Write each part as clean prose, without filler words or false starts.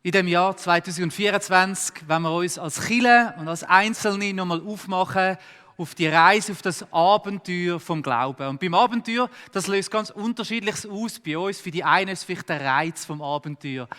In dem Jahr 2024, wenn wir uns als Kirche und als Einzelne nochmal aufmachen auf die Reise, auf das Abenteuer vom Glauben. Und beim Abenteuer, das löst ganz Unterschiedliches aus bei uns. Für die einen ist es vielleicht der Reiz vom Abenteuer.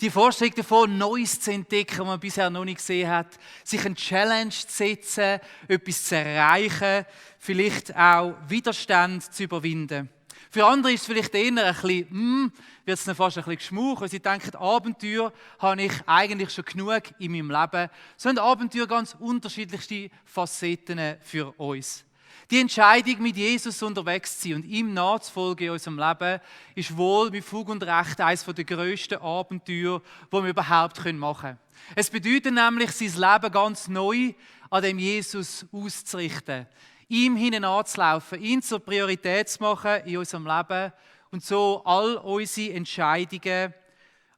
Die Vorstellung davon, Neues zu entdecken, was man bisher noch nicht gesehen hat, sich eine Challenge zu setzen, etwas zu erreichen, vielleicht auch Widerstand zu überwinden. Für andere ist es vielleicht eher ein bisschen, wird es dann fast ein bisschen geschmaucht, weil sie denken, Abenteuer habe ich eigentlich schon genug in meinem Leben. So haben Abenteuer ganz unterschiedlichste Facetten für uns. Die Entscheidung, mit Jesus unterwegs zu sein und ihm nachzufolgen in unserem Leben, ist wohl mit Fug und Recht eines der grössten Abenteuer, die wir überhaupt machen können. Es bedeutet nämlich, sein Leben ganz neu an dem Jesus auszurichten. Ihm hinein anzulaufen, ihn zur Priorität zu machen in unserem Leben und so all unsere Entscheidungen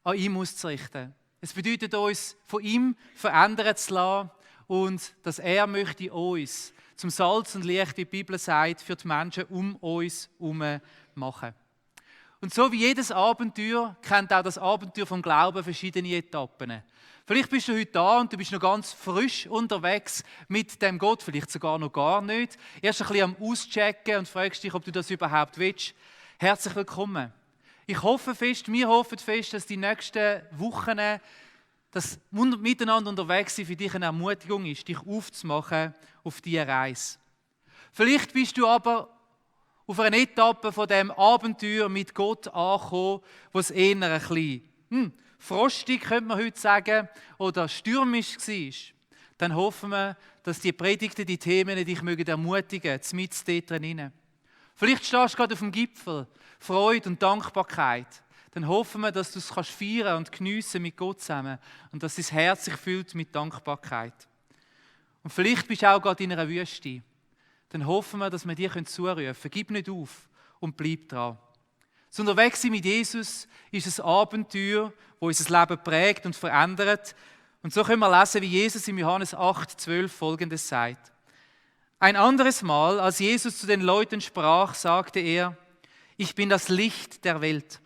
an ihm auszurichten. Es bedeutet uns, von ihm verändern zu lassen und dass er möchte uns zum Salz und Licht, wie die Bibel sagt, für die Menschen um uns herum machen. Und so wie jedes Abenteuer kennt auch das Abenteuer vom Glauben verschiedene Etappen. Vielleicht bist du heute da und du bist noch ganz frisch unterwegs mit dem Gott, vielleicht sogar noch gar nicht. Erst ein bisschen am Auschecken und fragst dich, ob du das überhaupt willst. Herzlich willkommen. Ich hoffe fest, wir hoffen fest, dass die nächsten Wochen das miteinander unterwegs sein für dich eine Ermutigung ist, dich aufzumachen auf diese Reise. Vielleicht bist du aber auf einer Etappe von dem Abenteuer mit Gott angekommen, wo es eher ein bisschen frostig, könnte man heute sagen, oder stürmisch war. Dann hoffen wir, dass die Predigten, die Themen dich ermutigen mögen, mit dort drin. Vielleicht stehst du gerade auf dem Gipfel, Freude und Dankbarkeit. Dann hoffen wir, dass du es feiern und geniessen mit Gott zusammen und dass dein Herz sich füllt mit Dankbarkeit. Und vielleicht bist du auch gerade in einer Wüste. Dann hoffen wir, dass wir dir zurufen können. Gib nicht auf und bleib dran. Das Unterwegssein mit Jesus ist ein Abenteuer, das unser Leben prägt und verändert. Und so können wir lesen, wie Jesus in Johannes 8,12 Folgendes sagt. Ein anderes Mal, als Jesus zu den Leuten sprach, sagte er, ich bin das Licht der Welt.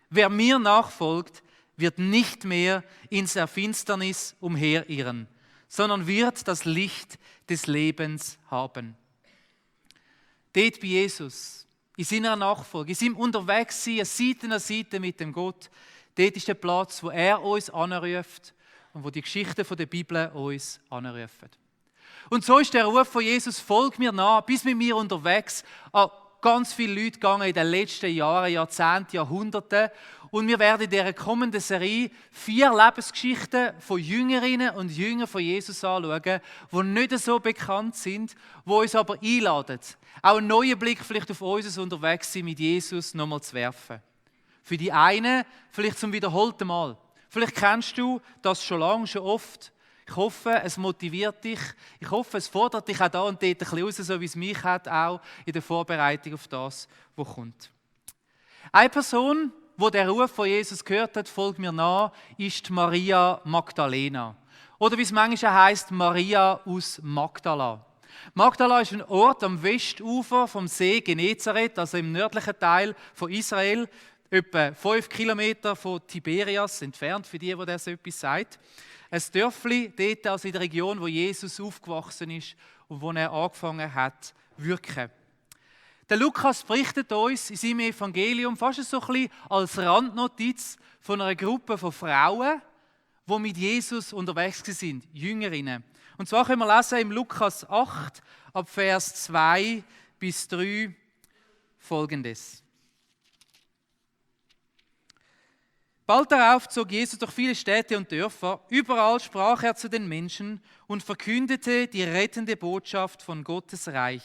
Wer mir nachfolgt, wird nicht mehr in der Finsternis umherirren, sondern wird das Licht des Lebens haben. Dort bei Jesus, in seiner Nachfolge, in seinem Unterwegssein, Seite an Seite mit dem Gott, dort ist der Platz, wo er uns anruft und wo die Geschichten der Bibel uns anrufen. Und so ist der Ruf von Jesus, folg mir nach, bis mit mir unterwegs, an ganz viele Leute gegangen in den letzten Jahren, Jahrzehnten, Jahrhunderten. Und wir werden in dieser kommenden Serie 4 Lebensgeschichten von Jüngerinnen und Jüngern von Jesus anschauen, die nicht so bekannt sind, die uns aber einladen, auch einen neuen Blick vielleicht auf unser Unterwegssein mit Jesus nochmal zu werfen. Für die einen vielleicht zum wiederholten Mal. Vielleicht kennst du das schon lange, schon oft. Ich hoffe, es motiviert dich. Ich hoffe, es fordert dich auch da und dort ein bisschen raus, so wie es mich hat, auch in der Vorbereitung auf das, was kommt. Eine Person, die den Ruf von Jesus gehört hat, folgt mir nach, ist Maria Magdalena. Oder wie es manchmal heisst, Maria aus Magdala. Magdala ist ein Ort am Westufer vom See Genezareth, also im nördlichen Teil von Israel, etwa 5 Kilometer von Tiberias entfernt, für die das etwas sagt. Ein Dörfli dort, also in der Region, wo Jesus aufgewachsen ist und wo er angefangen hat zu wirken. Der Lukas berichtet uns in seinem Evangelium fast so ein bisschen als Randnotiz von einer Gruppe von Frauen, die mit Jesus unterwegs sind, Jüngerinnen. Und zwar können wir lesen im Lukas 8, ab Vers 2 bis 3 Folgendes. Bald darauf zog Jesus durch viele Städte und Dörfer. Überall sprach er zu den Menschen und verkündete die rettende Botschaft von Gottes Reich.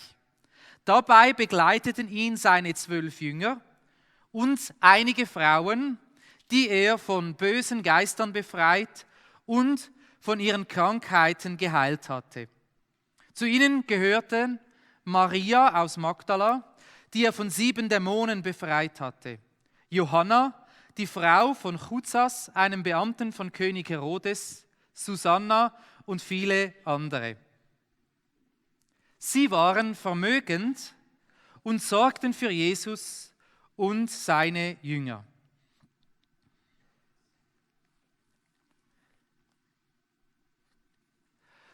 Dabei begleiteten ihn seine 12 Jünger und einige Frauen, die er von bösen Geistern befreit und von ihren Krankheiten geheilt hatte. Zu ihnen gehörten Maria aus Magdala, die er von 7 Dämonen befreit hatte, Johanna, die Frau von Chuzas, einem Beamten von König Herodes, Susanna und viele andere. Sie waren vermögend und sorgten für Jesus und seine Jünger.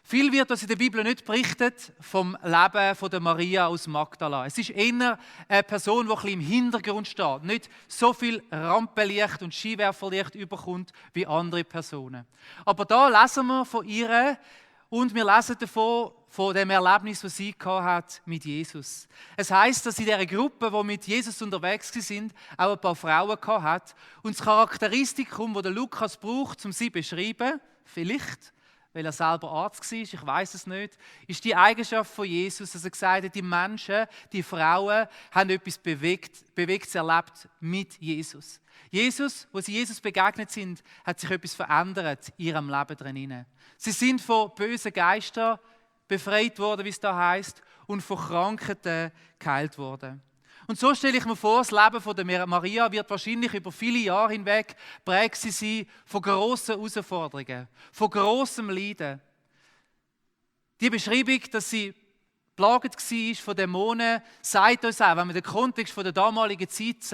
Viel wird uns in der Bibel nicht berichtet vom Leben von der Maria aus Magdala. Es ist eher eine Person, die ein bisschen im Hintergrund steht, nicht so viel Rampenlicht und Skiwerferlicht überkommt wie andere Personen. Aber da lesen wir von ihr und wir lesen davon, von dem Erlebnis, das sie hat mit Jesus. Es heisst, dass in dieser Gruppe, die mit Jesus unterwegs sind, auch ein paar Frauen hat. Und das Charakteristikum, das der Lukas braucht, um sie zu beschreiben, vielleicht, weil er selber Arzt war, ich weiß es nicht, ist die Eigenschaft von Jesus, dass er gesagt hat, die Menschen, die Frauen, haben etwas Bewegtes erlebt mit Jesus. Jesus, wo sie Jesus begegnet sind, hat sich etwas verändert in ihrem Leben drin. Sie sind von bösen Geistern befreit worden, wie es da heißt, und von Krankheiten geheilt worden. Und so stelle ich mir vor, das Leben von der Maria wird wahrscheinlich über viele Jahre hinweg prägt sie sein von grossen Herausforderungen, von grossem Leiden. Die Beschreibung, dass sie plagt war von Dämonen, sagt uns auch, wenn wir den Kontext von der damaligen Zeit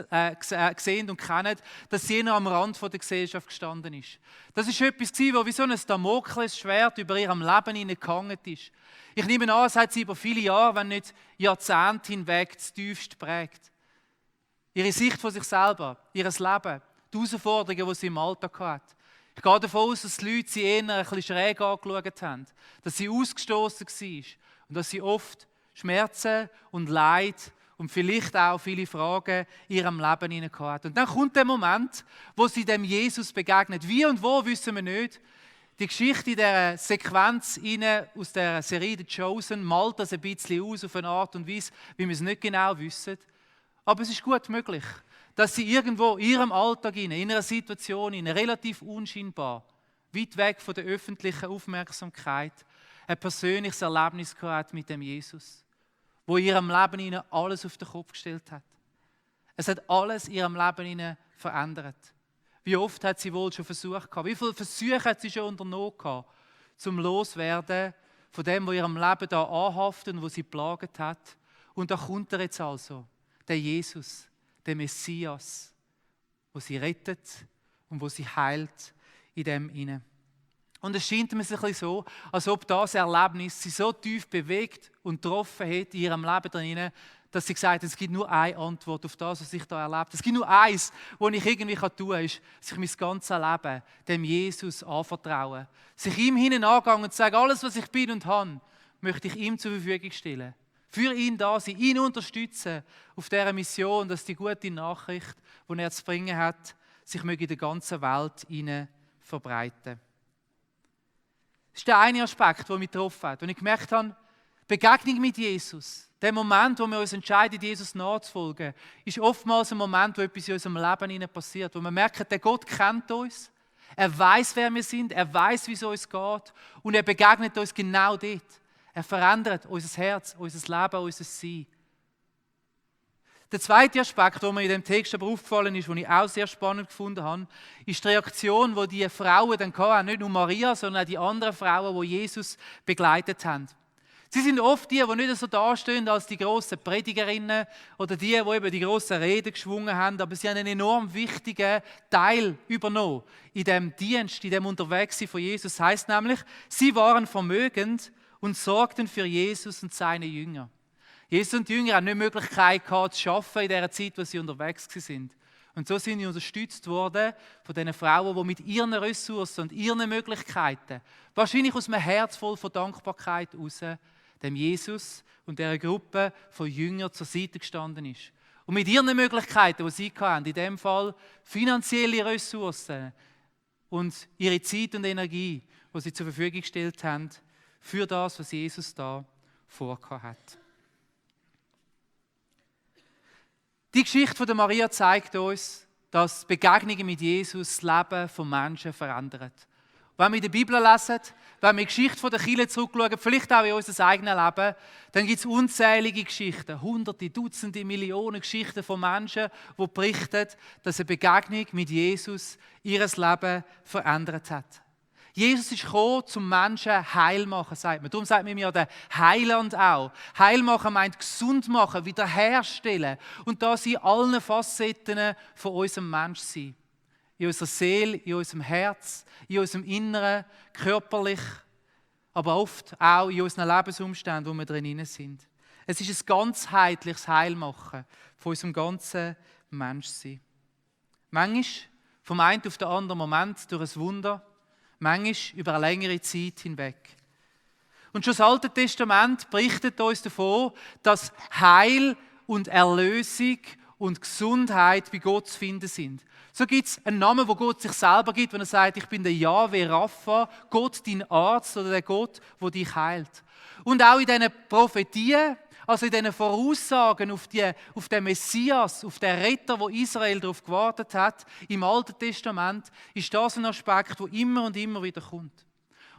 sehen und kennen, dass sie noch am Rand der Gesellschaft gestanden ist. Das war etwas, das wie so ein Damoklesschwert über ihrem Leben hineingehangen ist. Ich nehme an, es hat sie über viele Jahre, wenn nicht Jahrzehnte hinweg, das tiefst prägt. Ihre Sicht von sich selber, ihr Leben, die Herausforderungen, die sie im Alltag hat. Ich gehe davon aus, dass die Leute sie eher ein bisschen schräg angeschaut haben, dass sie ausgestoßen war und dass sie oft Schmerzen und Leid und vielleicht auch viele Fragen in ihrem Leben hineingehabt hat. Und dann kommt der Moment, wo sie dem Jesus begegnet. Wie und wo, wissen wir nicht. Die Geschichte in dieser Sequenz aus der Serie The Chosen malt das ein bisschen aus auf eine Art und Weise, wie wir es nicht genau wissen. Aber es ist gut möglich, dass sie irgendwo in ihrem Alltag, in einer Situation, relativ unscheinbar, weit weg von der öffentlichen Aufmerksamkeit, ein persönliches Erlebnis gehabt mit dem Jesus, wo in ihrem Leben alles auf den Kopf gestellt hat. Es hat alles in ihrem Leben verändert. Wie oft hat sie wohl schon versucht gehabt? Wie viele Versuche hat sie schon unternommen gehabt, zum Loswerden von dem, was ihrem Leben da anhaftet und was sie plagt hat? Und da kommt er jetzt also, der Jesus, der Messias, wo sie rettet und wo sie heilt in dem inne. Und es scheint mir ein bisschen so, als ob das Erlebnis sie so tief bewegt und getroffen hat in ihrem Leben drin, dass sie gesagt hat, es gibt nur eine Antwort auf das, was ich da erlebt habe. Es gibt nur eins, was ich irgendwie tun kann, ist, sich mein ganzes Leben dem Jesus anvertrauen. Sich ihm hineingehen und sagen, alles, was ich bin und habe, möchte ich ihm zur Verfügung stellen. Für ihn da sein, ihn unterstützen auf dieser Mission, dass die gute Nachricht, die er zu bringen hat, sich in der ganzen Welt verbreiten. Das ist der eine Aspekt, der mich getroffen hat. Und ich gemerkt habe, Begegnung mit Jesus, der Moment, wo wir uns entscheiden, Jesus nachzufolgen, ist oftmals ein Moment, wo etwas in unserem Leben passiert, wo wir merken, der Gott kennt uns, er weiß, wer wir sind, er weiß, wie es uns geht und er begegnet uns genau dort. Er verändert unser Herz, unser Leben, unser Sein. Der zweite Aspekt, der mir in dem Text aber aufgefallen ist, den ich auch sehr spannend gefunden habe, ist die Reaktion, die die Frauen dann hatten, nicht nur Maria, sondern auch die anderen Frauen, die Jesus begleitet haben. Sie sind oft die nicht so dastehen als die grossen Predigerinnen oder die eben die grossen Reden geschwungen haben, aber sie haben einen enorm wichtigen Teil übernommen in dem Dienst, in dem Unterwegssein von Jesus. Das heisst nämlich, sie waren vermögend und sorgten für Jesus und seine Jünger. Jesus und die Jünger haben nicht die Möglichkeit gehabt, zu arbeiten in der Zeit, wo sie unterwegs sind. Und so sind sie unterstützt worden von diesen Frauen, die mit ihren Ressourcen und ihren Möglichkeiten, wahrscheinlich aus einem Herz voll von Dankbarkeit heraus, dem Jesus und dieser Gruppe von Jüngern zur Seite gestanden ist. Und mit ihren Möglichkeiten, die sie hatten, in dem Fall finanzielle Ressourcen und ihre Zeit und Energie, die sie zur Verfügung gestellt haben, für das, was Jesus da vorgehabt hat. Die Geschichte von Maria zeigt uns, dass Begegnungen mit Jesus das Leben von Menschen verändern. Wenn wir in der Bibel lesen, wenn wir die Geschichte der Kirche zurückschauen, vielleicht auch in unser eigenes Leben, dann gibt es unzählige Geschichten, Hunderte, Dutzende, Millionen Geschichten von Menschen, die berichten, dass eine Begegnung mit Jesus ihr Leben verändert hat. Jesus ist gekommen, zum Menschen heil machen, sagt man. Darum sagt man ja der Heiland auch. Heil machen meint gesund machen, wiederherstellen. Und das in allen Facetten von unserem Menschsein. In unserer Seele, in unserem Herz, in unserem Inneren, körperlich aber oft auch in unseren Lebensumständen, wo wir drin sind. Es ist ein ganzheitliches Heilmachen von unserem ganzen Menschsein. Manchmal vom einen auf den anderen Moment durch ein Wunder, manchmal über eine längere Zeit hinweg. Und schon das Alte Testament berichtet uns davon, dass Heil und Erlösung und Gesundheit bei Gott zu finden sind. So gibt es einen Namen, wo Gott sich selber gibt, wenn er sagt, ich bin der Jahwe Rapha, Gott, dein Arzt oder der Gott, der dich heilt. Und auch in diesen Prophetien, also in diesen Voraussagen auf den Messias, auf den Retter, wo Israel darauf gewartet hat, im Alten Testament, ist das ein Aspekt, der immer und immer wieder kommt.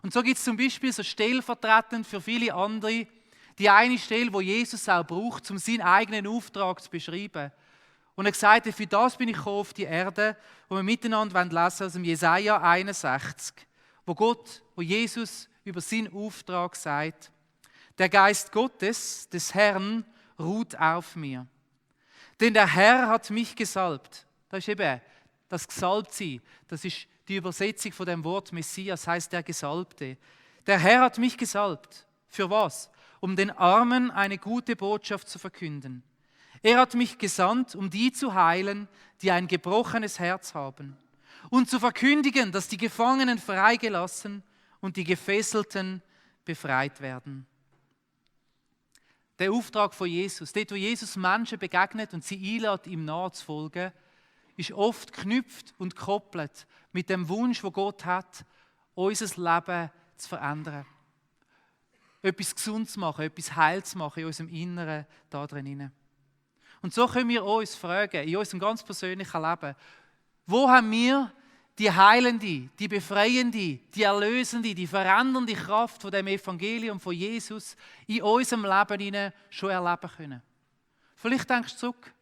Und so gibt es zum Beispiel so stellvertretend für viele andere die eine Stelle, wo Jesus auch braucht, um seinen eigenen Auftrag zu beschreiben. Und er gesagt hat, für das bin ich gekommen auf die Erde, wo wir miteinander lesen wollen, aus dem Jesaja 61, wo Jesus über seinen Auftrag sagt, der Geist Gottes, des Herrn, ruht auf mir. Denn der Herr hat mich gesalbt. Das ist eben das Gesalbtsein. Das ist die Übersetzung von dem Wort Messias, heißt der Gesalbte. Der Herr hat mich gesalbt. Für was? Um den Armen eine gute Botschaft zu verkünden. Er hat mich gesandt, um die zu heilen, die ein gebrochenes Herz haben. Und zu verkündigen, dass die Gefangenen freigelassen und die Gefesselten befreit werden. Der Auftrag von Jesus, dort wo Jesus Menschen begegnet und sie einlädt, ihm nachzufolgen, ist oft geknüpft und gekoppelt mit dem Wunsch, den Gott hat, unser Leben zu verändern. Etwas gesund zu machen, etwas heil zu machen in unserem Inneren, da drin. Und so können wir uns fragen, in unserem ganz persönlichen Leben, wo haben wir die heilende, die befreiende, die erlösende, die verändernde Kraft von dem Evangelium von Jesus in unserem Leben schon erleben können? Vielleicht denkst du zurück,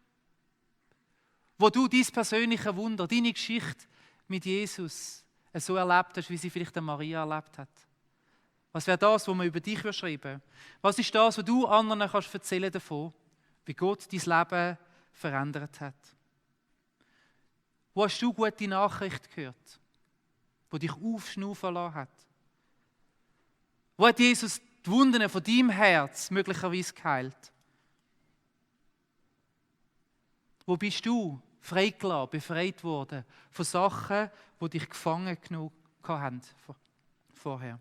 wo du dein persönliche Wunder, deine Geschichte mit Jesus so erlebt hast, wie sie vielleicht Maria erlebt hat. Was wäre das, was man über dich schreiben würde? Was ist das, was du anderen kannst erzählen davon, wie Gott dein Leben verändert hat? Wo hast du gute Nachricht gehört, die dich aufschnaufen lassen hat? Wo hat Jesus die Wunden von deinem Herz möglicherweise geheilt? Wo bist du freigelassen, befreit worden von Sachen, die dich gefangen genug haben vorher?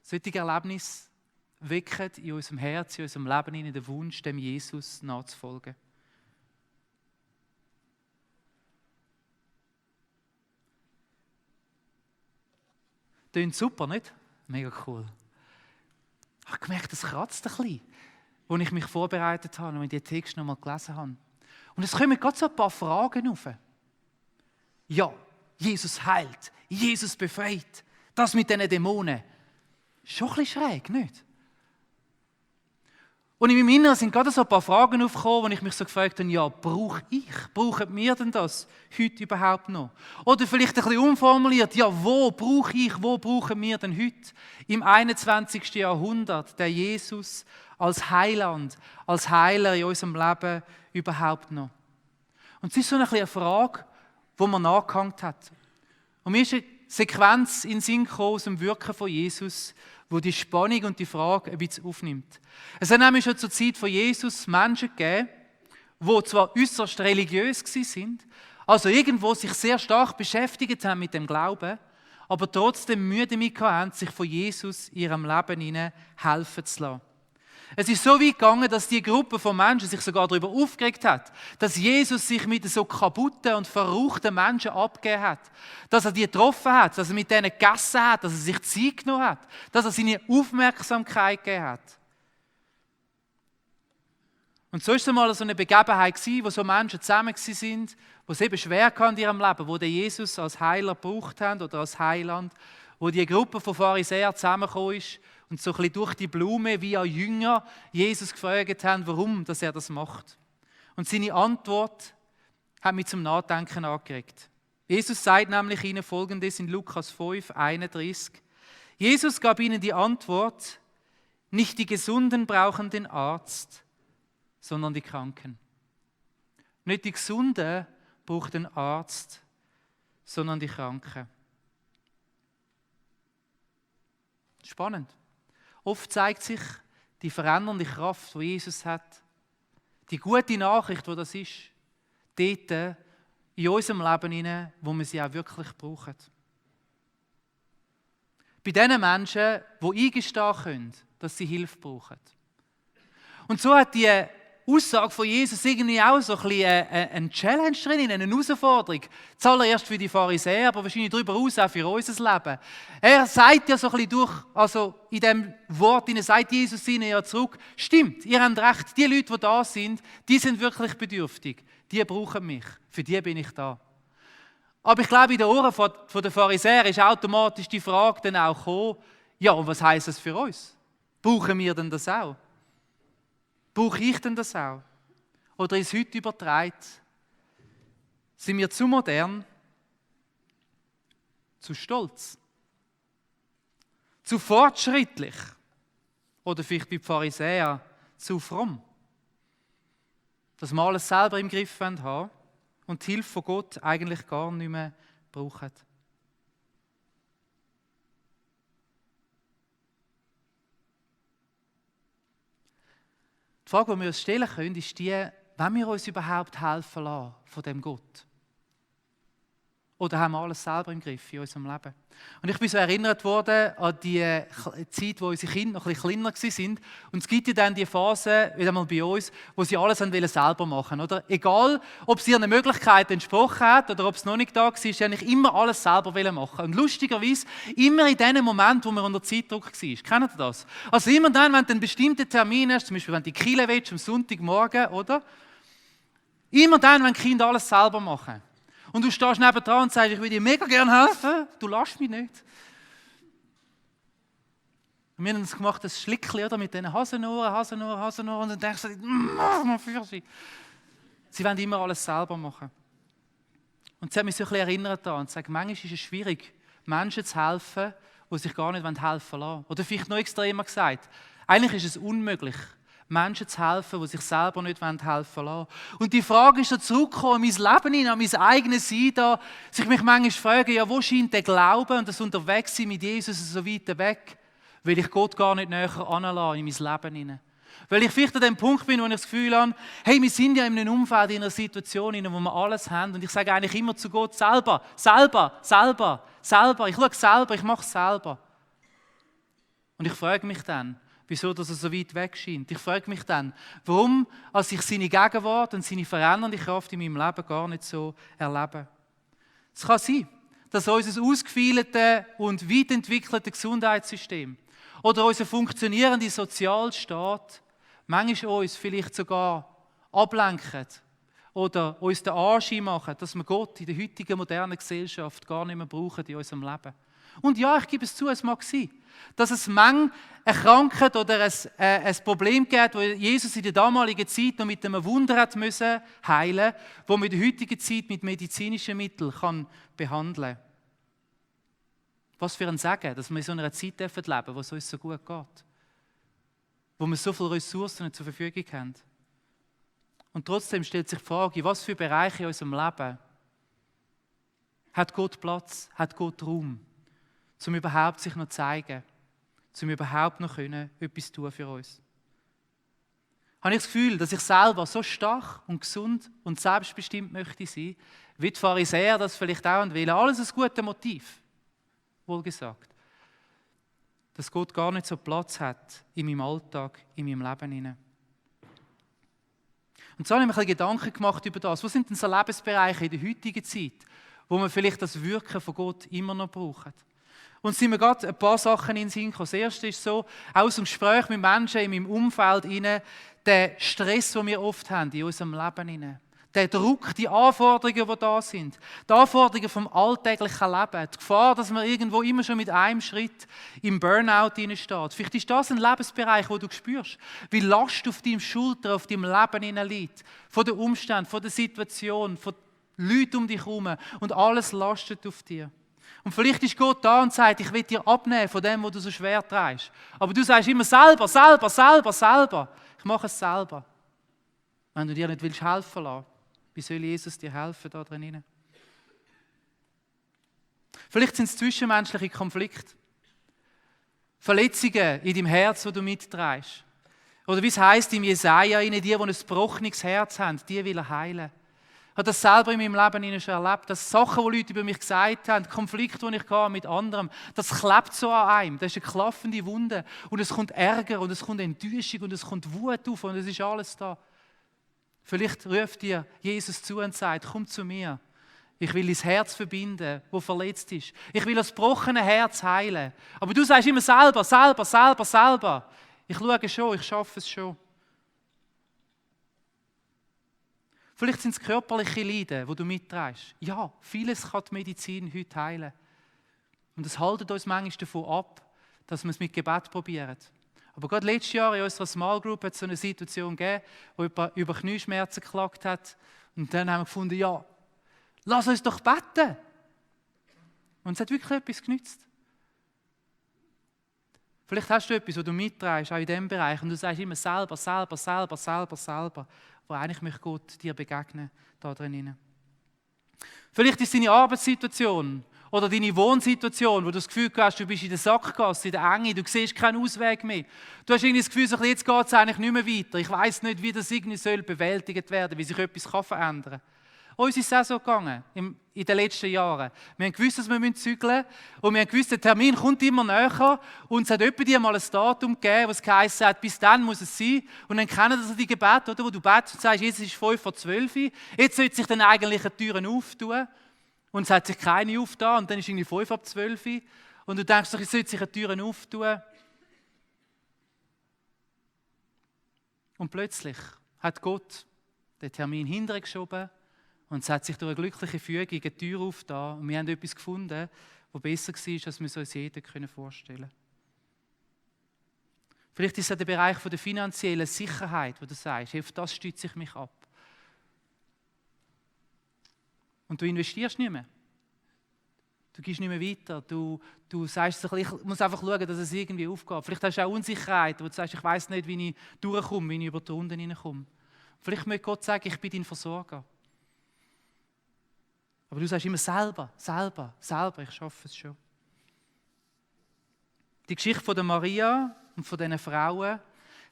Solche Erlebnisse wecken in unserem Herz, in unserem Leben den Wunsch, dem Jesus nachzufolgen. Klingt super, nicht? Mega cool. Ich habe gemerkt, das kratzt ein bisschen, als ich mich vorbereitet habe und die Text noch mal gelesen habe. Und es kommen gerade so ein paar Fragen auf. Ja, Jesus heilt, Jesus befreit. Das mit diesen Dämonen. Schon ein bisschen schräg, nicht? Und in meinem Inneren sind gerade so ein paar Fragen aufgekommen, wo ich mich so gefragt habe, ja, brauchen wir denn das heute überhaupt noch? Oder vielleicht ein bisschen umformuliert, ja, wo brauchen wir denn heute im 21. Jahrhundert der Jesus als Heiland, als Heiler in unserem Leben überhaupt noch? Und es ist so eine Frage, die man nachgehängt hat. Und mir ist eine Sequenz in den Sinn gekommen aus dem Wirken von Jesus, wo die Spannung und die Frage ein bisschen aufnimmt. Es hat nämlich schon zur Zeit von Jesus Menschen gegeben, die zwar äußerst religiös waren, also irgendwo sich sehr stark beschäftigt haben mit dem Glauben, aber trotzdem Mühe damit hatten, sich von Jesus in ihrem Leben helfen zu lassen. Es ist so weit gegangen, dass die Gruppe von Menschen sich sogar darüber aufgeregt hat, dass Jesus sich mit so kaputten und verruchten Menschen abgegeben hat, dass er die getroffen hat, dass er mit denen gegessen hat, dass er sich Zeit genommen hat, dass er seine Aufmerksamkeit gegeben hat. Und so war es einmal so eine Begebenheit, wo so Menschen zusammen waren, die es eben schwer hatten in ihrem Leben, wo den Jesus als Heiler gebraucht haben oder als Heiland, wo die Gruppe von Pharisäern zusammengekommen ist und so ein bisschen durch die Blume wie ein Jünger Jesus gefragt haben, warum dass er das macht. Und seine Antwort hat mich zum Nachdenken angeregt. Jesus sagt nämlich ihnen Folgendes in Lukas 5, 31. Jesus gab ihnen die Antwort, nicht die Gesunden brauchen den Arzt, sondern die Kranken. Nicht die Gesunden brauchen den Arzt, sondern die Kranken. Spannend. Oft zeigt sich die verändernde Kraft, die Jesus hat, die gute Nachricht, die das ist, dort in unserem Leben hinein, wo wir sie auch wirklich brauchen. Bei den Menschen, die eingestehen können, dass sie Hilfe brauchen. Und so hat die Aussage von Jesus irgendwie auch so ein bisschen eine Challenge drin, eine Herausforderung. Zuallererst für die Pharisäer, aber wahrscheinlich darüber hinaus auch für unser Leben. Er sagt ja so ein bisschen durch, also in dem Wort sagt Jesus ihnen ja zurück, stimmt, ihr habt recht, die Leute, die da sind, die sind wirklich bedürftig, die brauchen mich, für die bin ich da. Aber ich glaube, in den Ohren der Pharisäer ist automatisch die Frage dann auch gekommen, ja, und was heisst das für uns? Brauchen wir denn das auch? Brauche ich denn das auch? Oder ist heute übertragen? Sind wir zu modern, zu stolz, zu fortschrittlich oder vielleicht wie die Pharisäer zu fromm? Dass wir alles selber im Griff haben und die Hilfe von Gott eigentlich gar nicht mehr brauchen. Die Frage, die wir uns stellen können, ist die, wollen wir uns überhaupt helfen lassen von dem Gott? Oder haben wir alles selber im Griff in unserem Leben? Und ich bin so erinnert worden an die Zeit, wo unsere Kinder noch ein bisschen kleiner waren. Und es gibt ja dann die Phase, wieder mal bei uns, wo sie alles selber machen wollten. Egal, ob es ihren Möglichkeiten entsprochen hat oder ob es noch nicht da war, sie eigentlich immer alles selber machen. Und lustigerweise immer in dem Moment, wo man unter Zeitdruck war. Kennt ihr das? Also immer dann, wenn du einen bestimmten Termin hast, zum Beispiel wenn du in die Kirche willst, am Sonntagmorgen, oder? Immer dann, wenn die Kinder alles selber machen. Und du stehst nebendran und sagst, ich würde dir mega gerne helfen, du lässt mich nicht. Und wir haben das gemacht, das Schlickchen, oder, mit diesen Hasenohren, und dann denkst du, mach mal für sie. Sie wollen immer alles selber machen. Und sie hat mich so ein bisschen erinnert daran und sagt, manchmal ist es schwierig, Menschen zu helfen, die sich gar nicht helfen lassen. Oder vielleicht noch extremer gesagt, eigentlich ist es unmöglich, Menschen zu helfen, die sich selber nicht helfen lassen. Und die Frage ist so zurückgekommen in mein Leben, an mein eigenes Sein da, sich mich manchmal fragen, ja, wo scheint der Glaube und das Unterwegssein mit Jesus so weit weg, weil ich Gott gar nicht näher anlasse in mein Leben hinein. Weil ich vielleicht an dem Punkt bin, wo ich das Gefühl habe, hey, wir sind ja in einem Umfeld, in einer Situation, wo wir alles haben und ich sage eigentlich immer zu Gott, selber, ich schaue selber, ich mache es selber. Und ich frage mich dann, wieso dass er so weit weg scheint. Ich frage mich dann, warum als ich seine Gegenwart und seine verändernde Kraft in meinem Leben gar nicht so erlebe. Es kann sein, dass unser ausgefeiltes und weit entwickeltes Gesundheitssystem oder unser funktionierender Sozialstaat manchmal uns vielleicht sogar ablenken oder uns den Anschein machen, dass wir Gott in der heutigen modernen Gesellschaft gar nicht mehr brauchen in unserem Leben. Und ja, ich gebe es zu, es mag sein, dass es eine Krankheit oder ein Problem gibt, das Jesus in der damaligen Zeit noch mit einem Wunder hat müssen heilen, das man in der heutigen Zeit mit medizinischen Mitteln behandeln kann. Was für ein Segen, dass wir in so einer Zeit leben dürfen, wo es uns so gut geht. Wo wir so viele Ressourcen zur Verfügung haben. Und trotzdem stellt sich die Frage, in was für Bereiche in unserem Leben hat Gott Platz, hat Gott Raum, um überhaupt sich noch zu zeigen, um überhaupt noch etwas tun für uns. Habe ich das Gefühl, dass ich selber so stark und gesund und selbstbestimmt möchte sein, wie die Pharisäer das vielleicht auch wollen. Alles ein gutes Motiv, wohlgesagt. Dass Gott gar nicht so Platz hat in meinem Alltag, in meinem Leben hinein. Und so habe ich mir ein bisschen Gedanken gemacht über das. Was sind denn so Lebensbereiche in der heutigen Zeit, wo man vielleicht das Wirken von Gott immer noch braucht? Und es sind mir gerade ein paar Sachen in den Sinn gekommen. Das erste ist so, aus dem Gespräch mit Menschen in meinem Umfeld, der Stress, den wir oft haben in unserem Leben. Der Druck, die Anforderungen, die da sind. Die Anforderungen vom alltäglichen Leben. Die Gefahr, dass man irgendwo immer schon mit einem Schritt im Burnout steht. Vielleicht ist das ein Lebensbereich, wo du spürst, wie Last auf deinem Schulter, auf deinem Leben liegt. Von den Umständen, von der Situation, von den Leuten um dich herum. Und alles lastet auf dir. Und vielleicht ist Gott da und sagt, ich will dir abnehmen von dem, was du so schwer trägst. Aber du sagst immer selber. Ich mache es selber. Wenn du dir nicht helfen willst, wie soll Jesus dir helfen da drin? Vielleicht sind es zwischenmenschliche Konflikte. Verletzungen in deinem Herz, die du mitträgst. Oder wie es heisst im Jesaja, die ein gebrochenes Herz haben, die will er heilen. Ich habe das selber in meinem Leben schon erlebt, dass Sachen, die Leute über mich gesagt haben, Konflikte, die ich hatte mit anderen, das klebt so an einem. Das ist eine klaffende Wunde. Und es kommt Ärger und es kommt Enttäuschung und es kommt Wut auf und es ist alles da. Vielleicht ruft dir Jesus zu und sagt, komm zu mir. Ich will dein Herz verbinden, das verletzt ist. Ich will das gebrochene Herz heilen. Aber du sagst immer selber. Ich schaue schon, ich schaffe es schon. Vielleicht sind es körperliche Leiden, die du mitträgst. Ja, vieles kann die Medizin heute heilen. Und es hält uns manchmal davon ab, dass wir es mit Gebet probieren. Aber gerade letztes Jahr in unserer Small Group hat es so eine Situation gegeben, wo jemand über Knieschmerzen geklagt hat. Und dann haben wir gefunden, ja, lass uns doch beten. Und es hat wirklich etwas genützt. Vielleicht hast du etwas, was du mitträgst, auch in diesem Bereich, und du sagst immer selber. Wo eigentlich möchte Gott dir begegnen, da drinnen. Vielleicht ist deine Arbeitssituation oder deine Wohnsituation, wo du das Gefühl hast, du bist in der Sackgasse, in der Enge, du siehst keinen Ausweg mehr. Du hast irgendwie das Gefühl, jetzt geht es eigentlich nicht mehr weiter. Ich weiss nicht, wie das irgendwie soll bewältigt werden, wie sich etwas verändern kann. Uns ist es auch so gegangen in den letzten Jahren. Wir haben gewusst, dass wir zügeln müssen und wir haben gewusst, der Termin kommt immer näher und es hat etwa mal ein Datum gegeben, wo es geheißen hat, bis dann muss es sein. Und dann kennen das die Gebete, oder, wo du betest und sagst, jetzt ist 5:12, jetzt sollte sich dann eigentlich eine Türen auftun und es hat sich keine aufgetan und dann ist irgendwie 5:12 und du denkst, jetzt sollte sich eine Türen auftun. Und plötzlich hat Gott den Termin hintergeschoben. Und es hat sich durch eine glückliche Fügung eine Tür aufgetan und wir haben etwas gefunden, das besser war, als wir es uns jeder vorstellen können. Vielleicht ist es der Bereich der finanziellen Sicherheit, wo du sagst, auf das stütze ich mich ab. Und du investierst nicht mehr. Du gehst nicht mehr weiter. Du sagst, ich muss einfach schauen, dass es irgendwie aufgeht. Vielleicht hast du auch Unsicherheit, wo du sagst, ich weiss nicht, wie ich durchkomme, wie ich über die Runden hineinkomme. Vielleicht möchte Gott sagen, ich bin dein Versorger. Aber du sagst immer selber, ich schaffe es schon. Die Geschichte von der Maria und von diesen Frauen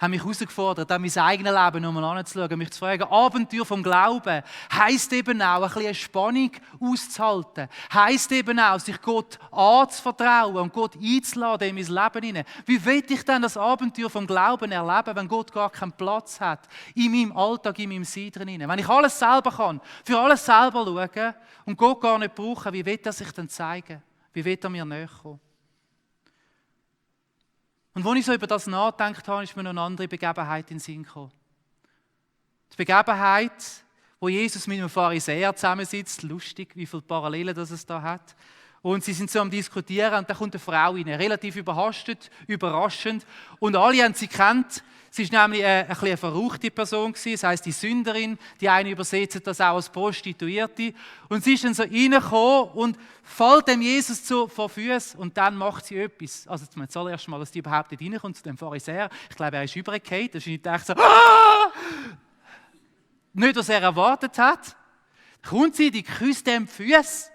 haben mich herausgefordert, an mein eigenes Leben nochmal anzuschauen, mich zu fragen, Abenteuer vom Glauben heisst eben auch, ein bisschen eine Spannung auszuhalten. Heisst eben auch, sich Gott anzuvertrauen und Gott einzuladen in mein Leben hinein. Wie will ich denn das Abenteuer vom Glauben erleben, wenn Gott gar keinen Platz hat in meinem Alltag, in meinem Sein drin? Wenn ich alles selber kann, für alles selber schauen und Gott gar nicht brauchen, wie will er sich denn zeigen? Wie will er mir näher kommen? Und als ich so über das nachgedacht habe, ist mir noch eine andere Begebenheit in den Sinn gekommen. Die Begebenheit, wo Jesus mit einem Pharisäer zusammensitzt, lustig, wie viele Parallelen das es da hat. Und sie sind so am Diskutieren und da kommt eine Frau rein, relativ überraschend. Und alle haben sie gekannt. Sie war nämlich ein bisschen eine verruchte Person gewesen, das heisst die Sünderin. Die einen übersetzen das auch als Prostituierte. Und sie ist dann so reingekommen und fällt dem Jesus vor Füßen und dann macht sie etwas. Also zum allerersten Mal, dass die überhaupt nicht reinkommt zu dem Pharisäer. Ich glaube, er ist übergefallen. Da ist nicht echt so, Aah! Nicht, was er erwartet hat. Kommt sie, die küsst ihm die Füße.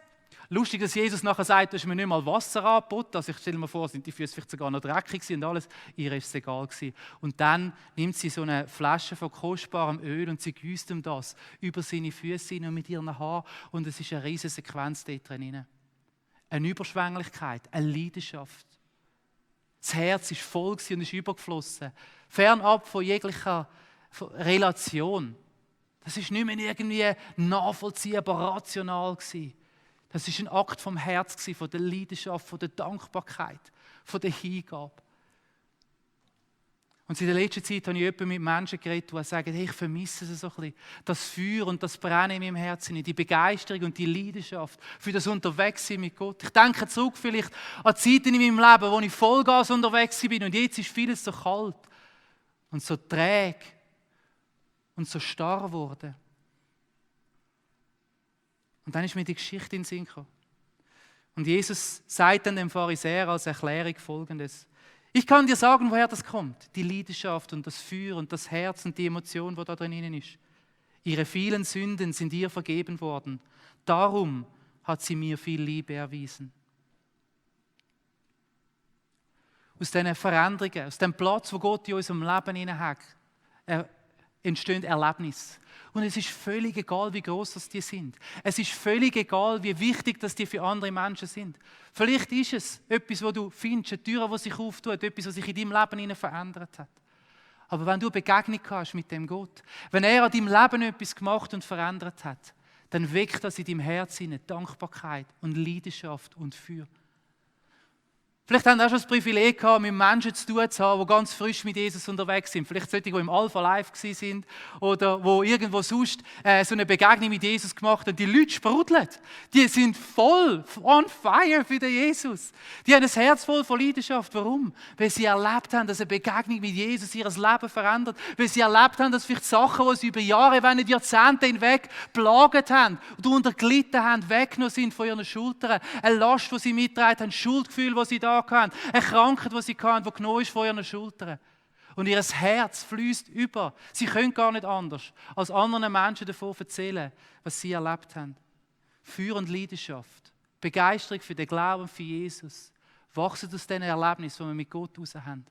Lustig, dass Jesus nachher sagt, du hast mir nicht mal Wasser angeboten. Also ich stelle mir vor, sind die Füße vielleicht sogar noch dreckig und alles. Ihr ist es egal gewesen. Und dann nimmt sie so eine Flasche von kostbarem Öl und sie gießt ihm das über seine Füße hin und mit ihren Haaren. Und es ist eine riesige Sequenz dort drin. Eine Überschwänglichkeit, eine Leidenschaft. Das Herz ist voll und ist übergeflossen. Fernab von jeglicher Relation. Das ist nicht mehr irgendwie nachvollziehbar, rational gewesen. Das war ein Akt vom Herz, von der Leidenschaft, von der Dankbarkeit, von der Hingabe. Und in der letzten Zeit habe ich mit Menschen geredet, die sagen, hey, ich vermisse es so ein bisschen. Das Feuer und das Brennen in meinem Herzen, die Begeisterung und die Leidenschaft für das Unterwegssein mit Gott. Ich denke zurück vielleicht an Zeiten in meinem Leben, wo ich Vollgas unterwegs bin und jetzt ist vieles so kalt und so träge und so starr geworden. Und dann ist mir die Geschichte in den Sinn gekommen. Und Jesus sagt dann dem Pharisäer als Erklärung Folgendes. Ich kann dir sagen, woher das kommt. Die Leidenschaft und das Feuer und das Herz und die Emotion, die da drinnen ist. Ihre vielen Sünden sind ihr vergeben worden. Darum hat sie mir viel Liebe erwiesen. aus diesen Veränderungen, aus dem Platz, wo Gott in unserem Leben hinein hat, entstehen Erlebnisse. Und es ist völlig egal, wie groß das die sind. Es ist völlig egal, wie wichtig das die für andere Menschen sind. Vielleicht ist es etwas, wo du findest, eine Tür, die sich auftut, etwas, was sich in deinem Leben hinein verändert hat. Aber wenn du eine Begegnung hast mit dem Gott, wenn er an deinem Leben etwas gemacht und verändert hat, dann weckt das in deinem Herzen Dankbarkeit und Leidenschaft und Feuer. Vielleicht haben wir auch schon das Privileg gehabt, mit Menschen zu tun zu haben, die ganz frisch mit Jesus unterwegs sind. Vielleicht solche, die im Alpha Live sind oder wo irgendwo sonst so eine Begegnung mit Jesus gemacht haben. Die Leute sprudeln. Die sind voll on fire für den Jesus. Die haben ein Herz voll von Leidenschaft. Warum? Weil sie erlebt haben, dass eine Begegnung mit Jesus ihr Leben verändert. Weil sie erlebt haben, dass vielleicht Sachen, die sie über Jahre, wenn nicht Jahrzehnte hinweg plagt haben und unterglitten haben, weggenommen sind von ihren Schultern. Eine Last, die sie mitgetragen haben, ein Schuldgefühl, das sie da hatten, eine Krankheit, die sie hatten, die genommen ist von ihren Schultern. Und ihr Herz fließt über. Sie können gar nicht anders, als anderen Menschen davon erzählen, was sie erlebt haben. Feuer und Leidenschaft, Begeisterung für den Glauben für Jesus, wachsen aus diesen Erlebnissen, die wir mit Gott raus haben.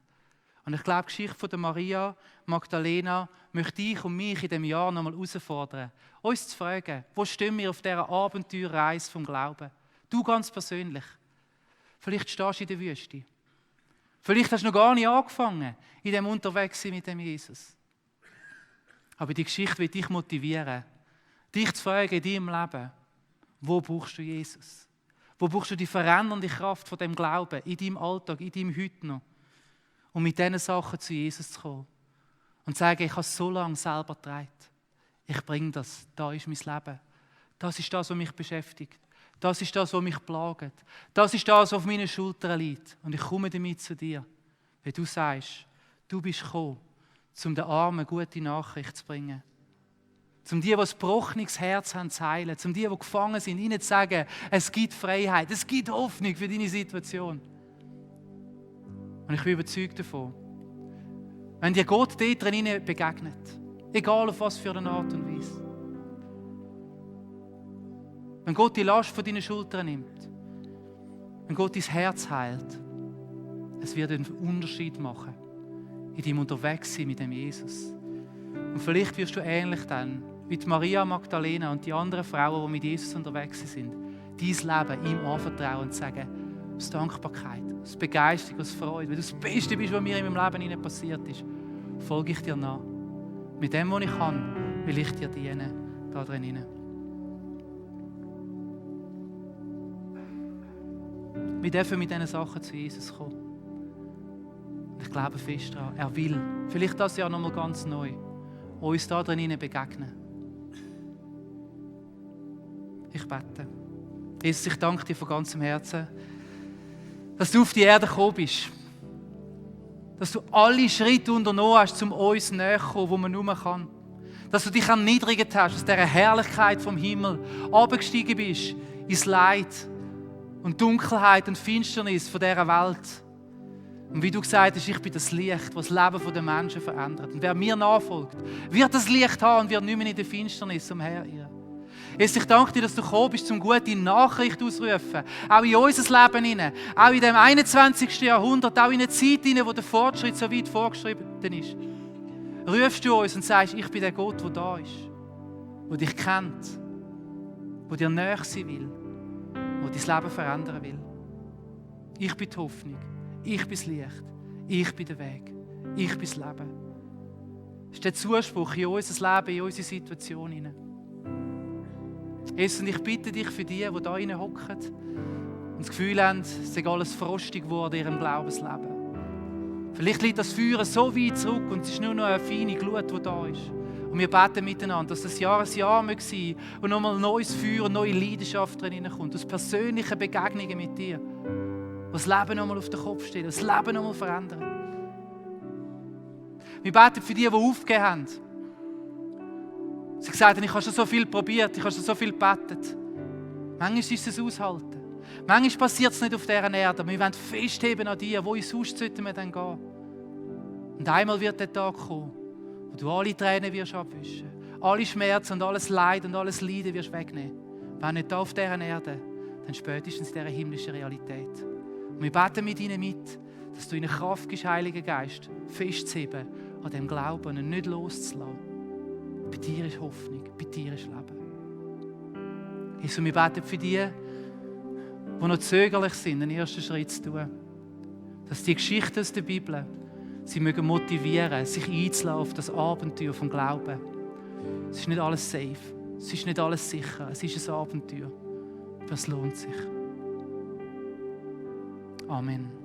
Und ich glaube, die Geschichte von der Maria Magdalena möchte ich und mich in diesem Jahr nochmal herausfordern, uns zu fragen, wo stehen wir auf dieser Abenteuerreise vom Glauben? Du ganz persönlich. Vielleicht stehst du in der Wüste. Vielleicht hast du noch gar nicht angefangen, in dem Unterwegssein mit dem Jesus. Aber die Geschichte will dich motivieren, dich zu fragen in deinem Leben, wo brauchst du Jesus? Wo brauchst du die verändernde Kraft von dem Glauben in deinem Alltag, in deinem Heute noch? Um mit diesen Sachen zu Jesus zu kommen und zu sagen, ich habe es so lange selber getragen. Ich bringe das, da ist mein Leben. Das ist das, was mich beschäftigt. Das ist das, was mich plagt. Das ist das, was auf meinen Schultern liegt. Und ich komme damit zu dir, weil du sagst, du bist gekommen, um den Armen gute Nachricht zu bringen. Um die ein gebrochenes Herz haben, zu heilen. Um die gefangen sind, ihnen zu sagen, es gibt Freiheit, es gibt Hoffnung für deine Situation. Und ich bin überzeugt davon, wenn dir Gott dort drinnen begegnet, egal auf was für eine Art und Weise, wenn Gott die Last von deinen Schultern nimmt, wenn Gott dein Herz heilt, es wird einen Unterschied machen in deinem Unterwegssein mit dem Jesus. Und vielleicht wirst du ähnlich dann, wie die Maria Magdalena und die anderen Frauen, die mit Jesus unterwegs sind, dein Leben ihm anvertrauen und sagen, aus Dankbarkeit, aus Begeisterung, aus Freude, weil du das Beste bist, was mir in meinem Leben passiert ist, folge ich dir nach. Mit dem, was ich kann, will ich dir dienen, da drinnen. Wir dürfen mit diesen Sachen zu Jesus kommen. Ich glaube fest daran, er will, vielleicht das Jahr nochmal ganz neu, uns da drinnen begegnen. Ich bete. Jesus, ich danke dir von ganzem Herzen, dass du auf die Erde gekommen bist. Dass du alle Schritte unternommen hast, um uns näher zu kommen, wo man nur kann. Dass du dich erniedrigt hast, aus dieser Herrlichkeit vom Himmel abgestiegen bist ins Leid und Dunkelheit und Finsternis von dieser Welt. Und wie du gesagt hast, ich bin das Licht, das das Leben der Menschen verändert. Und wer mir nachfolgt, wird das Licht haben und wird nicht mehr in der Finsternis umherirren. Jesus, ich danke dir, dass du gekommen bist, um gute Nachricht auszurufen. Auch in unser Leben hinein. Auch in dem 21. Jahrhundert, auch in einer Zeit hinein, wo der Fortschritt so weit vorgeschritten ist. Rufst du uns und sagst, ich bin der Gott, der da ist. Der dich kennt. Der dir näher sein will. Der dein Leben verändern will. Ich bin die Hoffnung. Ich bin das Licht. Ich bin der Weg. Ich bin das Leben. Das ist der Zuspruch in unser Leben, in unsere Situation hinein. Jesus, und ich bitte dich für die da drinnen hocken und das Gefühl haben, es sei alles frostig geworden in ihrem Glaubensleben. Vielleicht liegt das Feuer so weit zurück und es ist nur noch eine feine Glut, die da ist. Und wir beten miteinander, dass das Jahr ein Jahr sein möge und nochmal neues Feuer und neue Leidenschaft drin kommt, aus persönlichen Begegnungen mit dir, was das Leben nochmal auf den Kopf steht, das Leben nochmal verändern. Wir beten für die aufgegeben haben. Sie gesagt haben, ich habe schon so viel probiert, ich habe schon so viel gebetet. Manchmal ist es aushalten. Manchmal passiert es nicht auf dieser Erde, aber wir wollen festheben an dir, wo in sonst sollten wir dann gehen. Und einmal wird der Tag kommen, wo du alle Tränen wirst abwischen, alle Schmerzen und alles Leid und alles Leiden wirst wegnehmen. Wenn nicht da auf dieser Erde, dann spätestens in dieser himmlischen Realität. Und wir beten mit ihnen mit, dass du ihnen Kraft gibst, Heiliger Geist, festzuheben an dem Glauben und nicht loszulassen. Bei dir ist Hoffnung, bei dir ist Leben. Jesus, wir beten für die noch zögerlich sind, den ersten Schritt zu tun. Dass die Geschichten aus der Bibel sie mögen motivieren, sich einzulassen auf das Abenteuer vom Glauben. Es ist nicht alles safe, es ist nicht alles sicher, es ist ein Abenteuer. Das lohnt sich. Amen.